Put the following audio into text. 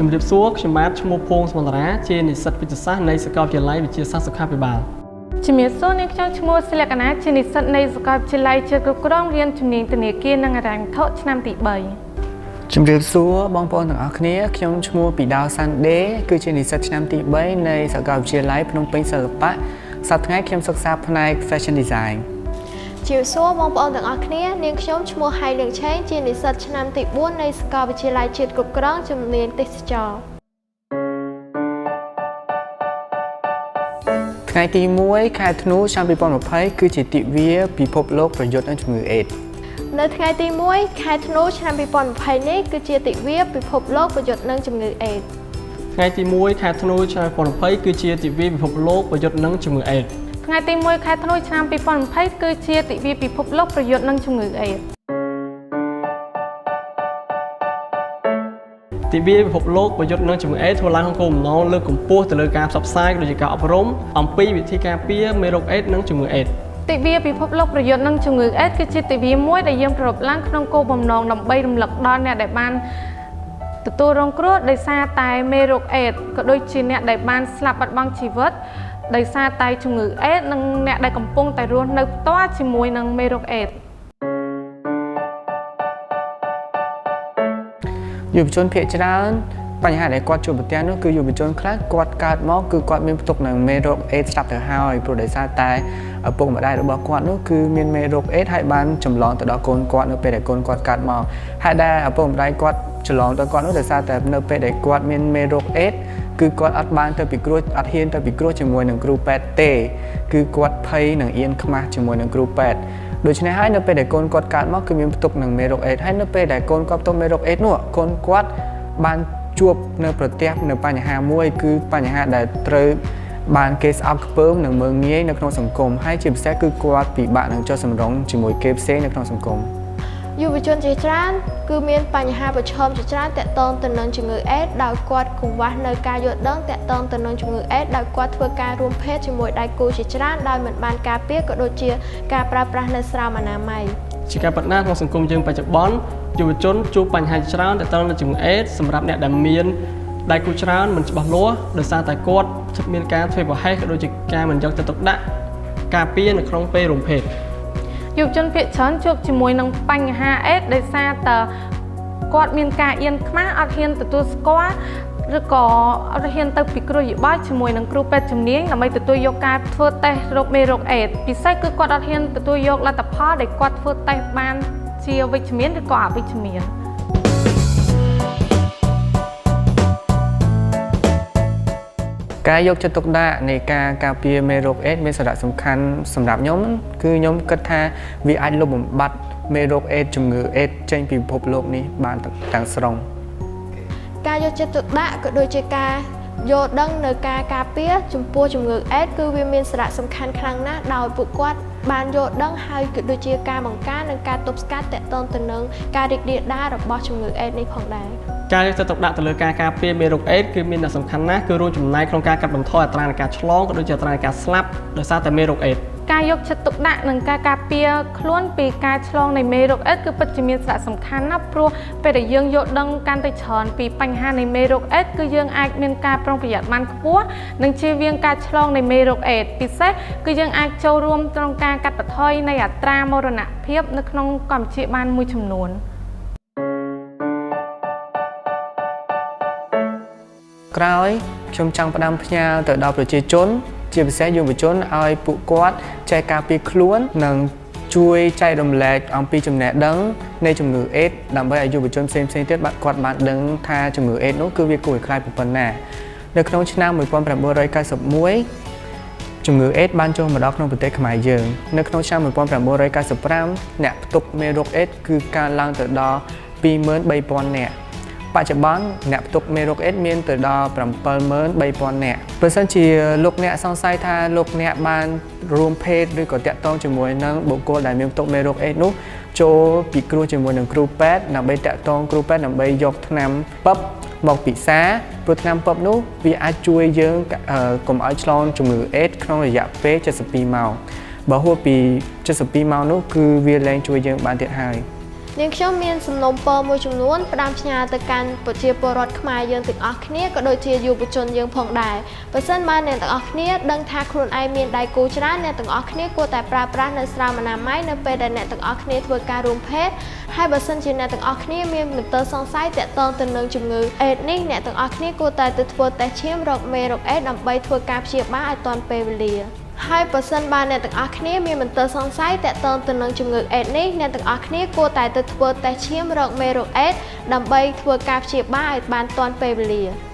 ជំរាបសួរខ្ញុំបាទឈ្មោះភួងសមន្តរាជានិស្សិតវិទ្យាសាស្ត្រនៃសាកលវិទ្យាល័យវិទ្យាសាស្ត្រសុខាភិបាល ជំរាបសួរនាងខ្ញុំឈ្មោះសិលក្ខណាជានិស្សិតនៃសាកលវិទ្យាល័យជាតិគ្រប់គ្រងរៀនជំនាញធនាគារនិងហិរញ្ញវត្ថុឆ្នាំទី3 ជំរាបសួរបងប្អូនទាំងអស់គ្នាខ្ញុំឈ្មោះពីដាវសាន់ដេគឺជានិស្សិតឆ្នាំទី3នៃសាកលវិទ្យាល័យភ្នំពេញសិល្បៈសប្តាហ៍ថ្ងៃខ្ញុំសិក្សាផ្នែក Fashion Design ជាសួរបងប្អូនទាំងអស់គ្នានាងខ្ញុំឈ្មោះហៃលៀងឆេងជានិស្សិតឆ្នាំទី4នៃសាកលវិទ្យាល័យជាតិគ្រប់គ្រងជំនាញទេសចរណ៍ ថ្ងៃទី1ខែធ្នូឆ្នាំ2020គឺជាទិវាពិភពលោកប្រយុទ្ធនឹងជំងឺអេដស៍ នៅថ្ងៃទី1ខែធ្នូឆ្នាំ2020នេះគឺជាទិវាពិភពលោកប្រយុទ្ធនឹងជំងឺអេដស៍ ថ្ងៃទី1ខែធ្នូឆ្នាំ2020គឺជាទិវាពិភពលោកប្រយុទ្ធនឹងជំងឺអេដស៍ ថ្ងៃទី1ខែធ្នូឆ្នាំ2020គឺជាទិវាពិភពលោកប្រយុទ្ធនឹងជំងឺអេដស៍ ទិវាពិភពលោកប្រយុទ្ធនឹងជំងឺអេដស៍ធ្វើឡើងក្នុងគោលបំណងលើកកម្ពស់ទៅលើការផ្សព្វផ្សាយក៏ដូចជាការអប់រំអំពីវិធីការពារមេរោគអេដស៍និងជំងឺអេដស៍ ទិវាពិភពលោកប្រយុទ្ធនឹងជំងឺអេដស៍គឺជាទិវាមួយដែលយើងប្រារព្ធឡើងក្នុងគោលបំណងដើម្បីរំលឹកដល់អ្នកដែលបានទទួលរងគ្រោះដោយសារតែមេរោគអេដស៍ក៏ដូចជាអ្នកដែលបានស្លាប់បាត់បង់ជីវិតដោយសារតែជំងឺអេដស៍និងអ្នកដែលកំពុងតែរស់នៅផ្ទាល់ជាមួយនឹងមេរោគអេដស៍ យុវជនភាគច្រើនបញ្ហាដែលគាត់ជួបប្រទះនោះគឺយុវជនខ្លះគាត់កើតមកគឺគាត់មានផ្ទុកនឹងមេរោគអេដស៍ស្រាប់ទៅហើយព្រោះដោយសារតែឪពុកម្ដាយរបស់គាត់នោះគឺមានមេរោគអេដស៍ហើយបានចម្លងទៅដល់កូនគាត់នៅពេលដែលកូនគាត់កើតមកហើយដែលឪពុកម្ដាយគាត់ចម្លងទៅគាត់នោះដោយសារតែនៅពេលដែលគាត់មានមេរោគអេដស៍គឺគាត់អត់បានទៅពិគ្រោះអត់ហ៊ានទៅពិគ្រោះជាមួយនឹងគ្រូពេទ្យទេគឺគាត់ភ័យនឹងអៀនខ្មាស់ជាមួយនឹងគ្រូពេទ្យដូច្នេះហើយនៅពេលដែលកូនគាត់កើតមកគឺមានផ្ទុកនឹងមេរោគអេដស៍ហើយនៅពេលដែលកូនគាត់ផ្ទុកមេរោគអេដស៍នោះកូនគាត់បានជួបនៅប្រទះនៅបញ្ហាមួយគឺបញ្ហាដែលត្រូវបានគេស្អប់ខ្ពើមនិងមើលងាយនៅក្នុងសង្គមហើយជាពិសេសគឺគាត់ពិបាកនឹងចុះសម្រុងជាមួយគេផ្សេងនៅក្នុងសង្គម យុវជនជាច្រើនគឺមានបញ្ហាប្រឈមជាច្រើនទាក់ទងទៅនឹងជំងឺអេដស៍ដោយគាត់កង្វះនៅការយល់ដឹងទាក់ទងទៅនឹងជំងឺអេដស៍ដោយគាត់ធ្វើការរួមភេទជាមួយដៃគូជាច្រើនដោយមិនបានការពារក៏ដូចជាការប្រើប្រាស់នៅស្រោមអនាម័យ ជាការពិតណាស់ក្នុងសង្គមយើងបច្ចុប្បន្នយុវជនជួបបញ្ហាច្រើនទាក់ទងនឹងជំងឺអេដស៍សម្រាប់អ្នកដែលមានដៃគូច្រើនមិនច្បាស់លាស់ដោយសារតែគាត់មានការធ្វើប្រហែសក៏ដូចជាការមិនយកចិត្តទុកដាក់ការពារនៅក្នុងពេលរួមភេទ យុវជនភាគច្រើនជួបជាមួយនឹងបញ្ហាអេដស៍ដោយសារតែគាត់មានការអៀនខ្មាស់អត់ហ៊ានទទួលស្គាល់ឬក៏អត់ហ៊ានទៅពិគ្រោះយោបល់ជាមួយនឹងគ្រូពេទ្យជំនាញដើម្បីទទួលយកការធ្វើតេស្តរោគមេរោគអេដស៍ពិសេសគឺគាត់អត់ហ៊ានទទួលយកលទ្ធផលដែលគាត់ធ្វើតេស្តបានជាវិជ្ជមានឬក៏អវិជ្ជមាន ការយកចិត្តទុកដាក់នៃការការពារមេរោគអេដស៍មានសារៈសំខាន់សម្រាប់ខ្ញុំគឺខ្ញុំគិតថាវាអាចលុបបំបាត់មេរោគអេដស៍ជំងឺអេដស៍ចេញពីពិភពលោកនេះបានទាំងស្រុង ការយកចិត្តទុកដាក់ក៏ដូចជាការយល់ដឹងនៅការការពារចំពោះជំងឺអេដស៍គឺវាមានសារៈសំខាន់ខ្លាំងណាស់ដោយពួកគាត់បានយល់ដឹងហើយក៏ដូចជាការបង្ការនិងការទប់ស្កាត់ទាក់ទងទៅនឹងការរីករាលដាលរបស់ជំងឺអេដស៍នេះផងដែរ ការយកចិត្តទុកដាក់ទៅលើការការពារមេរោគអេដស៍គឺមានសារៈសំខាន់ណាស់គឺរួមចំណែកក្នុងការកាត់បន្ថយអត្រានៃការឆ្លងក៏ដូចជាអត្រានៃការស្លាប់ដោយសារតែមេរោគអេដស៍ ការយកចិត្តទុកដាក់និងការការពារខ្លួនពីការឆ្លងនៃមេរោគអេដស៍គឺពិតជាមានសារៈសំខាន់ណាស់ព្រោះពេលដែលយើងយល់ដឹងកាន់តែច្រើនពីបញ្ហានៃមេរោគអេដស៍គឺយើងអាចមានការប្រុងប្រយ័ត្នបានខ្ពស់និងជៀសវាងការឆ្លងនៃមេរោគអេដស៍ពិសេសគឺយើងអាចចូលរួមក្នុងការកាត់បន្ថយនៃអត្រាមរណភាពនៅក្នុងកម្ពុជាបានមួយចំនួន ក្រោយខ្ញុំចង់ផ្ដាំផ្ញើទៅដល់ប្រជាជន ជាពិសេសយុវជនឲ្យពួកគាត់ចេះការពារខ្លួននិងជួយចែករំលែកអំពីចំណេះដឹងនៃជំងឺអេដស៍ដើម្បីឲ្យយុវជនផ្សេងៗទៀតបាទគាត់បានដឹងថាជំងឺអេដស៍នោះគឺវាគួរឲ្យខ្លាចប៉ុណ្ណានៅក្នុងឆ្នាំ1991ជំងឺអេដស៍បានចូលមកដល់ក្នុងប្រទេសខ្មែរយើងនៅក្នុងឆ្នាំ1995អ្នកផ្ទុកមេរោគអេដស៍គឺកើនឡើងទៅដល់23,000នាក់ បច្ចុប្បន្នអ្នកផ្ទុកមេរោគអេដស៍មានទៅដល់73,000នាក់បើសិនជាលោកអ្នកសង្ស័យថាលោកអ្នកបានរួមភេទឬក៏តាក់ទងជាមួយនឹងបុគ្គលដែលមានផ្ទុកមេរោគអេដស៍នោះចូលពិគ្រោះជាមួយនឹងគ្រូពេទ្យដើម្បីតាក់ទងគ្រូពេទ្យដើម្បីយកថ្នាំពឹបមកពិសាព្រោះថ្នាំពឹបនោះវាអាចជួយយើងកុំឲ្យឆ្លងជំងឺអេដស៍ក្នុងរយៈពេល72ម៉ោងបើហួសពី72ម៉ោងនោះគឺវាលែងជួយយើងបានទៀតហើយ។ នាងខ្ញុំមានសំណូមពរមួយចំនួនផ្ដាំផ្ញើទៅកាន់ប្រជាពលរដ្ឋខ្មែរយើងទាំងអស់គ្នាក៏ដូចជាយុវជនយើងផងដែរបើសិនបើអ្នកទាំងអស់គ្នាដឹងថាខ្លួនឯងមានដៃគូច្រើនអ្នកទាំងអស់គ្នាគួរតែប្រើប្រាស់នៅស្រោមអនាម័យនៅពេលដែលអ្នកទាំងអស់គ្នាធ្វើការរួមភេទហើយបើសិនជាអ្នកទាំងអស់គ្នាមានមន្ទិលសង្ស័យទាក់ទងទៅនឹងជំងឺអេដស៍នេះអ្នកទាំងអស់គ្នាគួរតែទៅធ្វើតេស្តឈាមរកមេរោគអេដស៍ដើម្បីធ្វើការព្យាបាលឲ្យទាន់ពេលវេលាហើយបើសិនបើអ្នកទាំងអស់គ្នាមានមន្ទិលសង្ស័យទាក់ទងទៅនឹងជំងឺអេដស៍នេះអ្នកទាំងអស់គ្នាគួរតែទៅធ្វើតេស្តឈាមរកមេរោគអេដស៍ដើម្បីធ្វើការព្យាបាលឲ្យបានទាន់ពេលវេលា។